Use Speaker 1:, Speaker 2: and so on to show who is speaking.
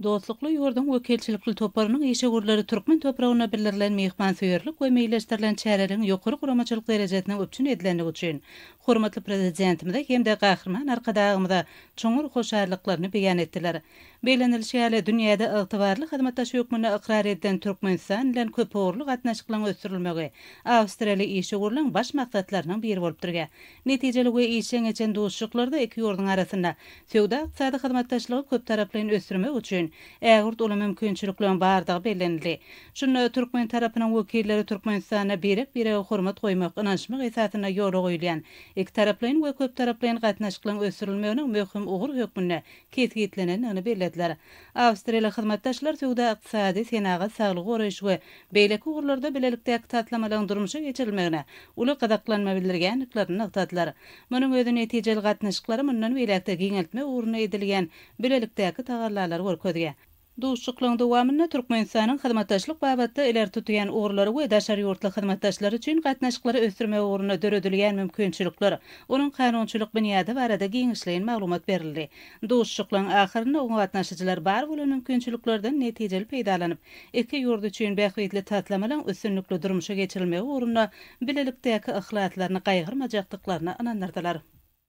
Speaker 1: Dostlukly ýurduň wekilçilikli toparynyň işewürleri türkmen topragyna bildirilen myhmansöýerlik we meýilleşdirilen çäreleriň ýokary guramaçylyk derejesiniň üpjün edilendigi üçin hormatly Prezidentimize hem-de Gahryman Arkadagymyza çuňňur hoşallyklaryny beýan etdiler. Bellenilişi ýaly, dünýäde ygtybarly hyzmatdaş hökmünde ykrar edilen Türkmenistan bilen köpugurly gatnaşyklaryň ösdürilmegi awstriýaly işewürligiň baş maksatlarynyň biri bolup durýar. Netijeli we işjeň geçen duşuşyklarda iki ýurduň arasynda söwda-ykdysady hyzmatdaşlygy köptaraplaýyn ösdürmek üçin ägirt uly mümkinçilikleriň bardygy bellenildi. Şunda türkmen tarapynyň wekilleri Türkmenistanda birek-birege hormat goýmak, ynanyşmak esasynda ýola goýulýan ikitaraplaýyn we köptaraplaýyn gatnaşyklaryň ösdürilmeginiň möhüm ugur hökmünde kesgitlenendigini bellediler. Awstriýaly hyzmatdaşlar söwda-ykdysady, senagat, saglygy goraýyş we beýleki ugurlarda bilelikdäki taslamalaryň durmuşa geçirilmegine uly gyzyklanma bildirýändiklerini nygtadylar. Munuň özi netijeli gatnaşyklary mundan beýläk-de giňeltmek ugrunda edilýän bilelikdäki tagallalary görkezýär. Duşuşyklaryň dowamynda Türkmenistanyň hyzmatdaşlyk babatda ileri tutýan ugurlary we daşary ýurtly hyzmatdaşlar üçin gatnaşyklary ösdürmek ugrunda döredilýän mümkinçilikler, onuň kanunçylyk binýady barada giňişleýin maglumat berildi. Duşuşyklaryň ahyrynda oňa gatnaşyjylar bar bolan mümkinçiliklerden netijeli peýdalanyp, iki ýurt üçin bähbitli taslamalaryň üstünlikli durmuşa geçirilmegi ugrunda bilelikdäki yhlaslaryny gaýgyrmajakdyklaryna ynandyrdylar.